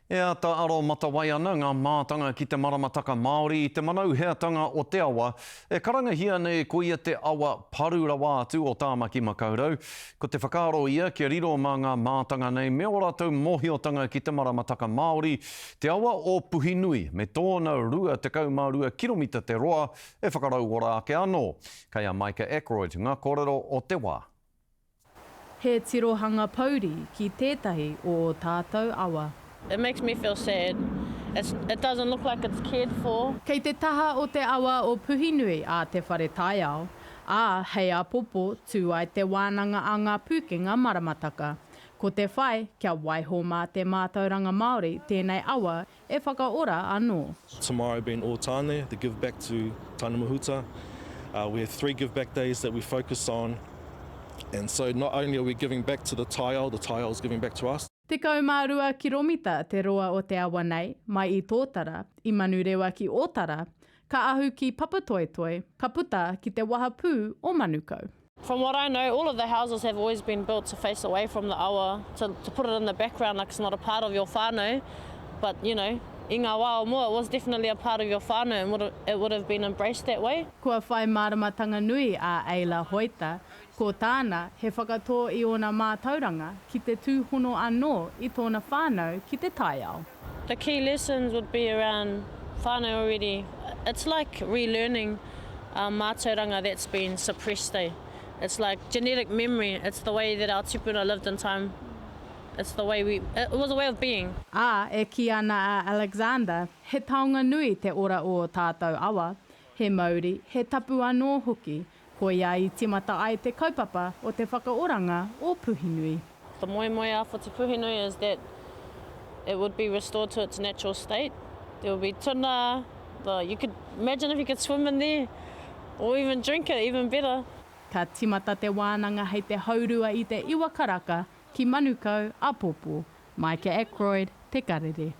E āta aro matawai ana ngā mātanga ki te maramataka Māori i te manauheatanga o te awa e karangahia nei koia te awa paru rawa atu o Tāmaki Makaurau. Ko te whakaaro ia kia riro mā ngā mātanga nei me ō rātou mōhiotanga ki te maramataka Māori te awa o Puhinui me tōna 22 kiromita te roa e whakarauora ake anō. Kei a Maika Ackroyd ngā kōrero o te wā. He tirohanga pouri ki tētahi o ō tātou awa. It makes me feel sad. It's, it doesn't look like it's cared for. Kei te taha o te awa o Puhinui a Te Whare Taiao, ā, hei apopo tū ai te wānanga a ngā pūkenga maramataka. Ko te whai, kia waiho mā te mātauranga Māori tēnei awa E whakaora anō. Tomorrow being Ō Tāne, the give back to Tāne-mahuta. We have 3 give back days that we focus on and so not only are we giving back to the taiao, the taiao is giving back to us. 12 kiromita te roa o te awa nei, mai i Tōtara, i Manurewa ki Ōtara, ka ahu ki Papatoetoe, ka puta ki te wahapū o Manukau. From what I know, all of the houses have always been built to face away from the awa, to, to put it in the background like it's not a part of your whānau, but you know, i ngā wā o mua, it was definitely a part of your whānau and would, it would have been embraced that way. Kua whai māramatanga nui a Ayla Hoeta, ko tāna he whakatō i ōna mātauranga ki te tūhono anō i tōna whānau ki te taiao. The key lessons would be around whānau already, it's like relearning mātauranga that's been suppressed eh. It's like genetic memory, it's the way that our tupuna lived in time, it's the way we, it was a way of being. Ā, e kī ana a Alexander, he taonga nui te ora o ō tātou awa, he mauri, he tapu anō hoki, Koia i tīmata ai te kaupapa o te whakaoranga o Puhinui. The moemoeā for Te Puhinui is that it would be restored to its natural state. There would be tuna, the, you could imagine if you could swim in there or even drink it, even better. Ka tīmata te wānanga hei te haurua i te iwa karaka ki Manukau āpōpō. Maika Ackroyd, Te Karere.